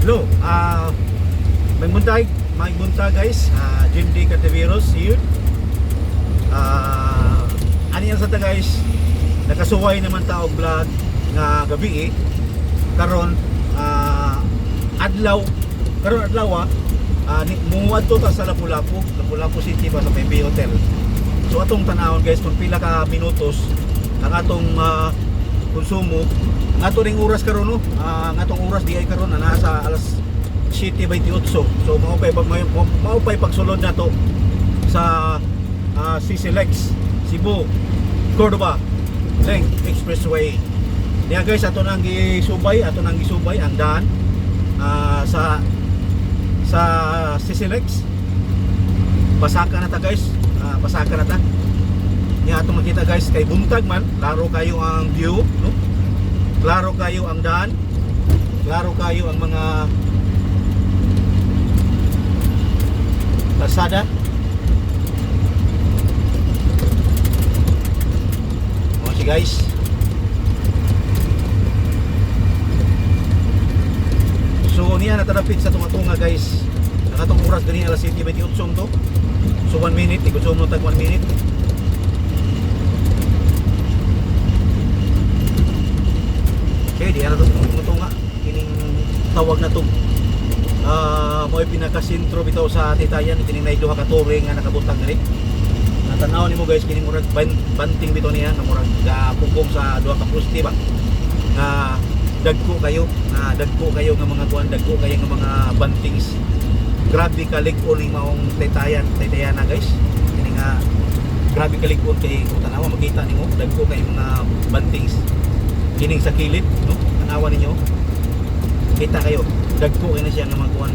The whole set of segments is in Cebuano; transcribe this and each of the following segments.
Hello, may buntag guys. Jim D. Cativeros here. Ano yan sa ta guys? Nakasuway naman ta og vlog nga gabi eh. Karon adlaw, karon adlaw muadto ta sa Lapu-Lapu, Lapu-Lapu City ba sa Maybe Hotel. So atong tanawon guys kung pila ka minutos ang atong konsumo. Ang ato ring oras karon no, ang atong oras di ay karon na nasa alas 7:28. So mao pay pagsulod nato sa CCLEX Cebu Cordova Link Expressway. Niya guys, ato nang gisubay ang daan sa CCLEX. Pasaka na ta guys, pasaka na ta. Niya atong makita guys kay buntag man, klaro kayo ang view, no? Klaro kayo ang daan. Klaro kayo ang mga kalsada. Okay guys. So niya natarapit sa tunga-tunga guys. Ang atong oras gani alas 7:28 to. So 1 minute, ikonsumo tag 1 minute. Okay, di na to tunga-tunga kining tawag na to. Mo'y pinakasentro bitaw sa Titayan, kining nay duha ka tore nga nakabutang diri. Natanaw nimo guys kining murag banting bitaw niya nga murag gapugong sa duha ka poste ba. Nga dagko kayo, nga dagko kayo nga mga kuan, dagko kayo nga mga bantings. Grabe ka lig-on ning maong Taytayan, Taytayana guys. Kini nga grabe ka lig-on kay kung tanawa makita nimo dagko kay mga bantings kining sa kilid, no? Tanawa ninyo. Kita kayo, dagko kay na siya nga mga kuan.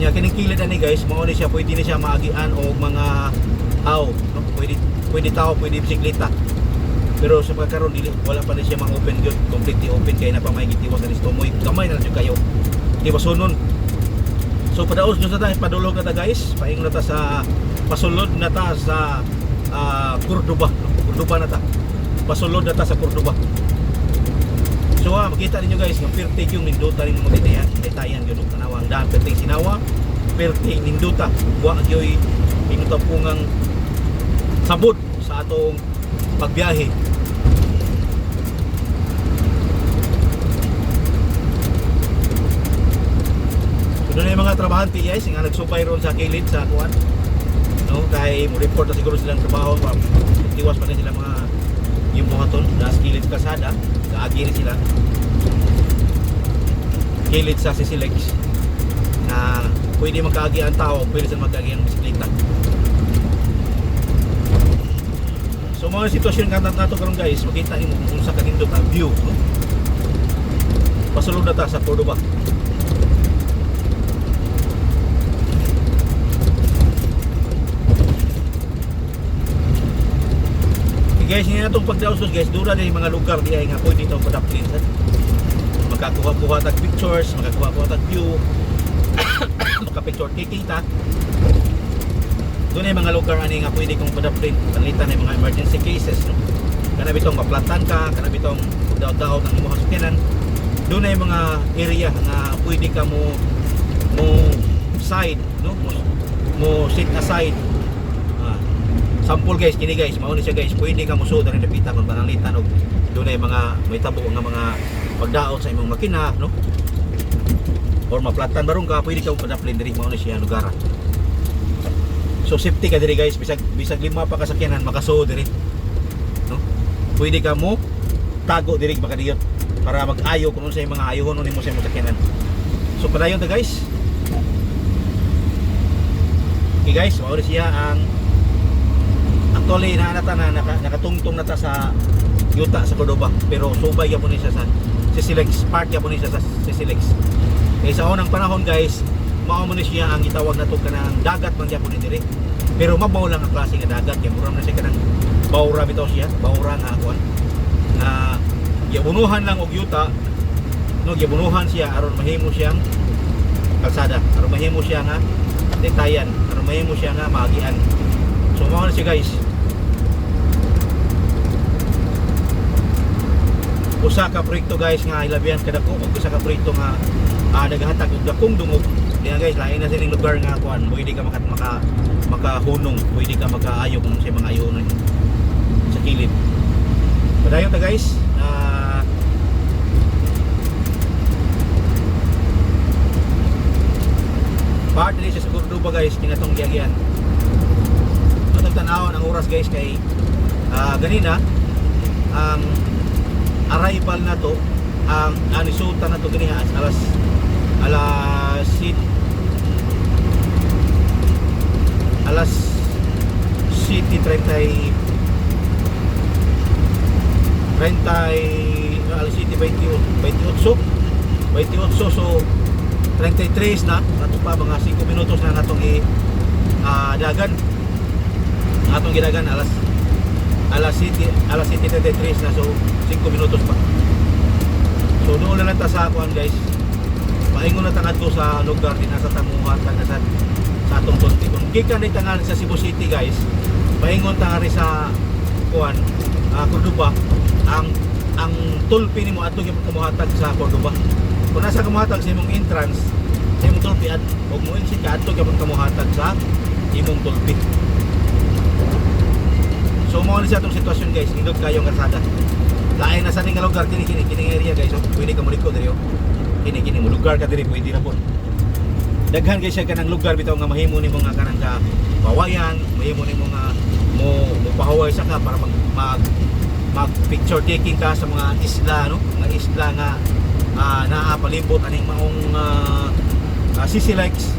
Nya kining kilid ani guys, mao ni siya pwede ni siya maagian og mga tao, no? Pwede pwede tao, pwede bisikleta. Pero sa pagkaron dili wala pa ni siya ma-open gyud, completely open kay na pa may gitiwas sa tumoy. Gamay na lang jud kayo. Di ba sunon? So padaos na ta, padulog na ta guys, paingon na ta sa pasulod na ta sa Cordoba, no? Cordoba na ta. Pasulod na ta sa Cordoba. So makita ninyo guys, nga pertig yung ninduta rin mga titayan, titayan yun, no? Tanawa ang daan, pertig sinawa, pertig ninduta, wa gyoy inutampungang sabod sa atong pagbiyahe. So doon yung mga trabahante guys, nga nagsubay ron sa kilid sa kuan. No, kay mo report na siguro silang trabaho, pa tiwas pa rin sila mga yung buhaton sa kilid sa kalsada, kaagi rin sila. Kilid sa Sisilex na pwede magkaagi ang tao, pwede sa magkaagi ang bisikleta. So mga sitwasyon nga nato karon guys, makita nimo kung unsa kanindot ang view, no? Pasulod na ta sa Cordoba. Okay, guys, hindi na itong pagdaos guys, dura din yung mga lugar di ay nga pwede itong padaplin. Makakuha-kuha tag pictures, makakuha-kuha tag view, maka-picture taking ta. Doon ay mga lugar ani nga pwede kong padaplin, panalitan ay mga emergency cases, no? Kana bitong maplatan ka, kana bitong daot-daot ang imong sakyanan. Doon ay mga area nga pwede ka mo mo side, no? Mo sit aside. Sample guys, kini guys, mao ni siya guys, pwede ka mosuod rin dapita kung pananglitan og doon ay mga may tabo nga mga pagdaot sa imong makina, no? Or maplatan barong ka, pwede ka padaplin diri, mao ni siya lugar. So safety ka diri guys, bisag bisag lima pa ka sakyanan makasuod diri. No? Pwede ka mo tago diri makadiyot para mag-ayo kung unsay mga ayohon nimo sa imong sakyanan. So padayon ta guys. Okay guys, mao ni siya ang actually na ta na nakatungtong na ta sa yuta sa Cordoba, pero subay gyapon ni siya sa Sisilex, part gyapon ni siya sa Sisilex. Kay sa unang panahon guys, mao man ni siya ang gitawag nato kanang dagat man gyapon ni diri. Pero mabaw lang ang klase nga dagat kay mura man siya kanang bawra bitaw siya, bawra nga kuan. Na giabunuhan lang og yuta, no, giabunuhan siya aron mahimo siyang kalsada, aron mahimo siya nga detayan, aron mahimo siya nga maagian. So mao na siya guys. Usa ka proyekto guys nga hilabihan kadako og usa ka proyekto nga Naghatag og dakong dungog. Kaya guys, lain na sining lugar nga kuan, pwede ka maka, maka makahunong, pwede ka makaayo kung sa mga ayo sa kilid. Padayon ta, guys. Part diri sa Cordoba, guys, kinatong giagyan. Atong tanawon ang oras, guys, kay ganina ang arrival na to, ang anisutan na to ganiha alas alas sit alas 7:30 30, alas 7:28 28 28, so 33 na ato pa, mga 5 minutos na natong i dagan atong gidagan. Alas alas 7 alas 7:33 na, so 5 minutos pa. So doon na lang ta sa kuan, guys, paingon na ta ngadto sa lugar din nasa tamuhan ta sa atong tulpi. Kung gikan ni tangal sa Cebu City, guys, paingon ta nga sa kuan, Cordoba. Ang tulpi nimo, adto gyud kamuhatag sa Cordoba. Kung nasa kamuhatag sa imong entrance sa imong tulpi at og mo exit ka, adto gyud kamuhatag sa imong tulpi. So mao ni sa atong sitwasyon, guys. Nindot kayo ang kalsada. Lain na sa ning lugar kini kini kini area, guys, oh. Pwede ka moliko diri, oh. Kini kini mo lugar ka diri, pwede na po. Daghan kay siya kanang lugar bitaw nga mahimo nimo nga kanang ka pawayan, mahimo nimo nga mo mopahuway sa ka para mag mag, mag picture taking ka sa mga isla, no, mga isla nga naa palibot aning maong Sisi Lakes.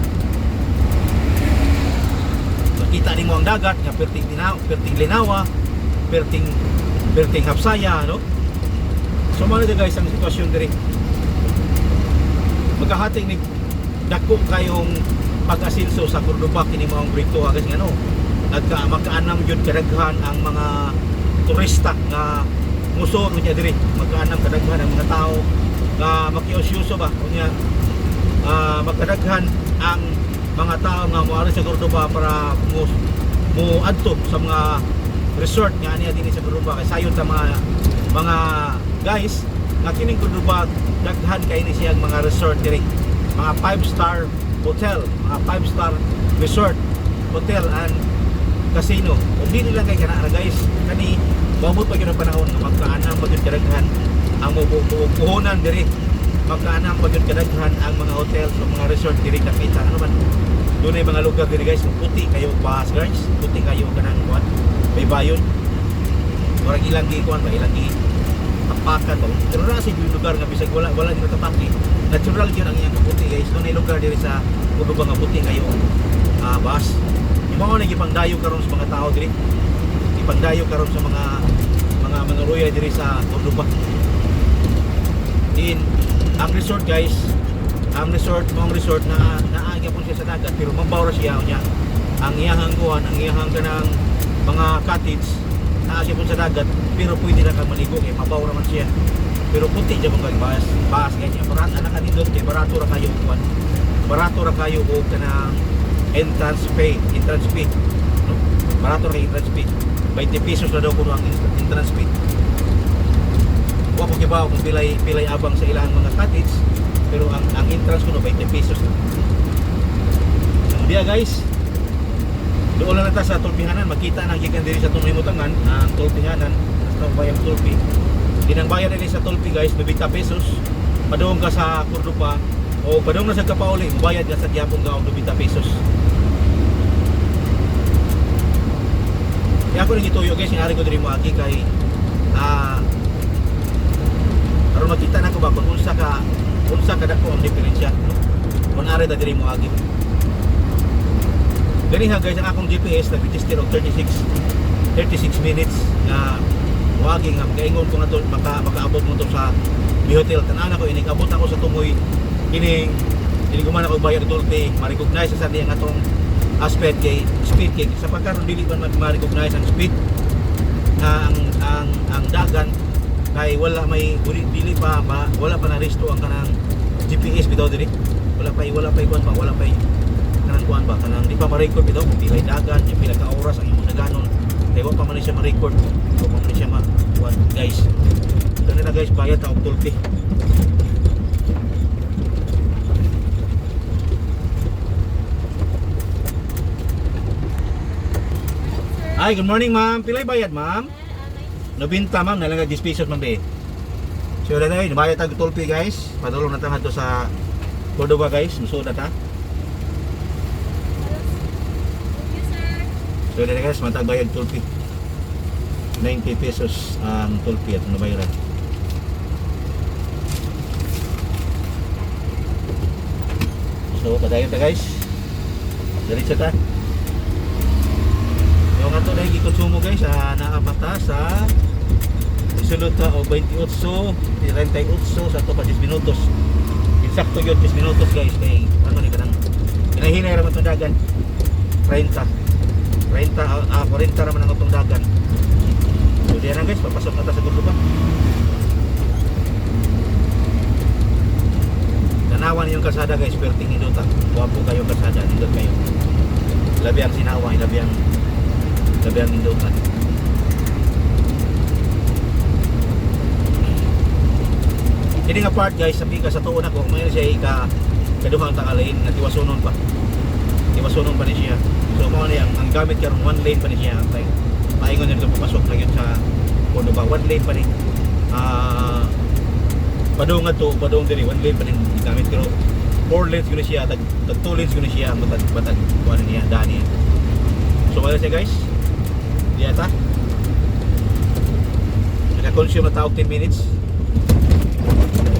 Makita nimo ang dagat nga perting linaw, perting linawa, perting perting hapsaya, no? So mao na, guys, ang sitwasyon diri. Magkahating ni dako kayong pag-asinso sa Cordoba kini maong Grade 2, guys, ngano nagka magkaanam gyud kadaghan ang mga turista nga musuot unya diri. Magkaanam kadaghan ang mga tao nga makiusyuso ba unya, magkadaghan ang mga tao nga moari sa Cordoba para mo adto sa mga resort nga aniya dinhi sa Cordoba, kay sayon sa mga guys nga kining Cordoba daghan kay ni siyang mga resort diri, mga 5 star hotel, mga 5 star resort hotel and casino. Ug dili lang kay kana ra, guys. Kani moabot pa gyud ang panahon nga magkaanam pa gyud kadaghan ang puhunan diri, magkaanam pa gyud kadaghan ang mga hotel o mga resort diri. Nakita ano man dunay mga lugar diri, guys, puti kayo bahas, guys, puti kayo kanang kuan, baybayon, murag ilang gi kuan ba, ilang gi tapakan ba. Pero na sa yung lugar nga bisag wala wala gyud tapaki, natural gyud ang iyang kaputi, guys. Dunay lugar diri sa Cordoba nga puti kayo bahas. Yung mga na gipangdayo karon sa mga tao diri, ipangdayo karon sa mga royal diri sa Cordoba din. Ang resort, guys, ang resort mong resort na naa gyapon siya sa dagat, pero mabaw ra siya. Unya ang iyahang kuan, ang iyahang kanang mga cottage naa gyapon sa dagat, pero pwede na kang maligo kay mabaw ra man siya, pero puti gyapon kay bahas bahas ganyan. Barato anak ka nindot kay barato ra kayo kuan, barato ra kayo og kanang entrance fee, no? Barato ra kay entrance fee, 20 pesos na daw kuno ang entrance fee. Wa ko kibaw kung pilay pilay abang sa ilang mga cottage, pero ang entrance kuno 20 pesos na. Ang biya, guys, doon lang ta sa tulpihanan. Makita na gikan diri sa tunoy mutangan ang tulpihanan sa bayang tulpi. Dinang bayad nila sa tulpi, guys, 90 pesos. Padung ka sa Cordoba o padung na sa Kapauli, bayad ka sa gyapon ka og 90 pesos. Kaya ako nang gituyo, guys, yung ari ko diri moagi kay aron makita na ko ba kung unsa ka dako ang diferensya, no? Kung ari ta diri moagi. Ganiha, guys, ang akong GPS nag-register og 36 36 minutes nga moagi nga makaingon ko nga to, makaabot mo to sa Mi Hotel. Tanan ako inig abot ako sa tumoy kining dili ko man ako bayad tulpi, ma-recognize sa ang atong speed kay speed kay sa pagkaron dili man ma-recognize ang speed nga ang dagan kay wala may dili pa wala pa na resto ang kanang GPS bitaw diri. Wala pa kuan ba, wala pa kanang kuan ba, kanang di pa ma-record bitaw kung pilay dagan yung pila ka oras ang imong daganon kay wa pa man ni siya ma-record, wa pa man ni siya ma kuan, guys. Ito nila, guys, bayad ta og tulpi. Ay, good morning, ma'am. Pilay bayad, ma'am? 90, ma'am. Nalaga 10 pesos, ma'am, be. So, wala na yun. Bayad tag toll fee, guys. Padulong na ta sa Cordova, guys. Musuod na ta. Thank you, sir. So, wala na, guys. Matag bayad toll fee. 90 pesos ang toll fee at nabayaran. So, padayon ta, guys. Diretso ta. Yung ato na gikonsumo, guys, naapata sa isulod ta og 28, 38 sa ato pa 10 minutos. Insakto yun 10 minutos, guys, kay ano ni kanang hinahinay ra man tong dagan. 30. 30 40 ra man ang atong dagan. So diyan na, guys, papasok na ta sa Cordova. Tanawan yung kalsada, guys, perting nindot. Wapo kayo kalsada, nindot kayo. Labi ang sinawa, labi ang nindutan. Kini nga part, guys, sabi ka sa tuon ako, mayroon siya ika kaduhang tangalain nga tiwasunon pa. Tiwasunon pa ni siya. So mao ni ang gamit karon one lane pa ni siya. Kay paingon nito papasok na gyud sa Cordova, one lane pa ni. Padung nga to, padung diri, one lane pa ni gamit pero four lanes gyud ni siya, tag, tag two lanes gyud ni siya ang batag batag kuan niya, daan niya. So wala siya, guys. Di ata. Naka-consume na tawag 10 minutes.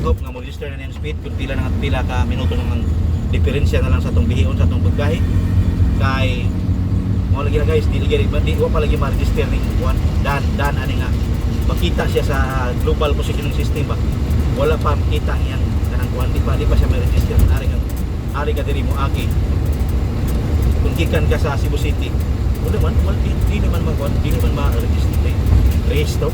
Hope nga mo register na niyang speed kung pila na pila ka minuto nang ang diferensya na lang sa atong bihon sa atong pagbiyahe. Kay mo lagi na, guys, di lagi di wa pa lagi ma-register ning kuan dan dan ani nga makita siya sa global positioning system ba. Wala pa makita ang iyang kanang kuan, di pa siya ma-register. Ari ka diri mo agi kung gikan ka sa Cebu City, wala man wala, di naman mag di naman ma-register register.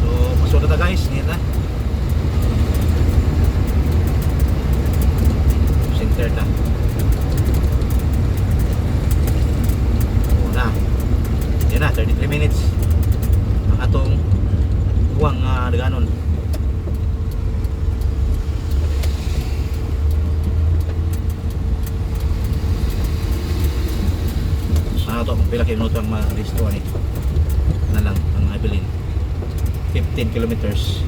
So pasok na ta, guys, niya na center ta una yan na 33 minutes ang atong kuwang daganon. Ano to, kung pila kayo minuto ang ma-resto ani na lang ang Abilene 15 kilometers.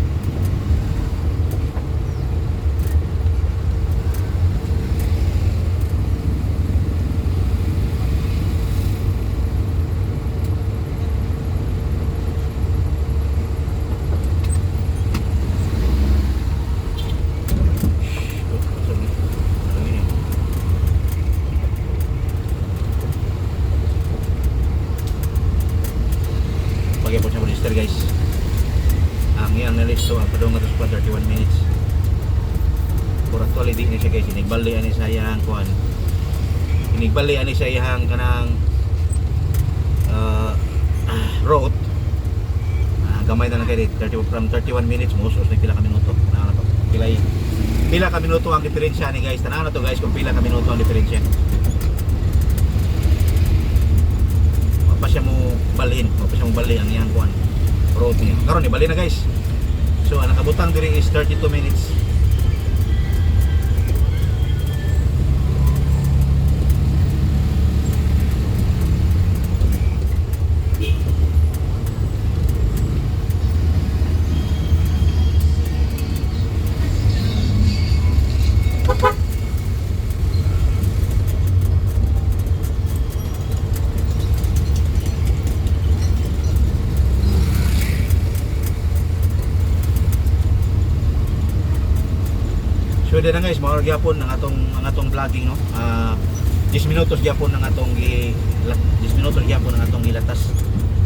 Oh, sorry. Ano yun eh? Pagay po siya register, guys. Ang iyang nalisto ang padung ato sa 31 minutes. Pero actually di ni siya, guys, inigbali ani sa iyang kuan. Inigbali ani sa iyang kanang route. Gamay na lang kay 30 from 31 minutes mo na pila ka minuto. Tanaw na to. Pila ka minuto ang diferensya ni, guys. Tanaw na to, guys, kung pila ka minuto ang diferensya. Wa pa siya mo balhin, wa pa siya mo balhin ang iyang kuan road niya. Karon ibali na, guys. So ang nakabutang diri is 32 minutes. So na guys, mga gyapon ang atong vlogging, no. 10 minutos gyapon ang atong gi 10 minutos gyapon ang atong gilatas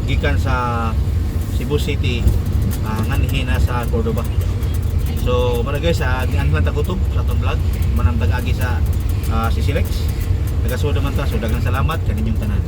gikan sa Cebu City nganhi na sa Cordova. So mara guys, ang lang tagutob sa atong vlog, manang tag-agi sa CCLEX. Nagasudo man ta, so daghang salamat kaninyong tanan.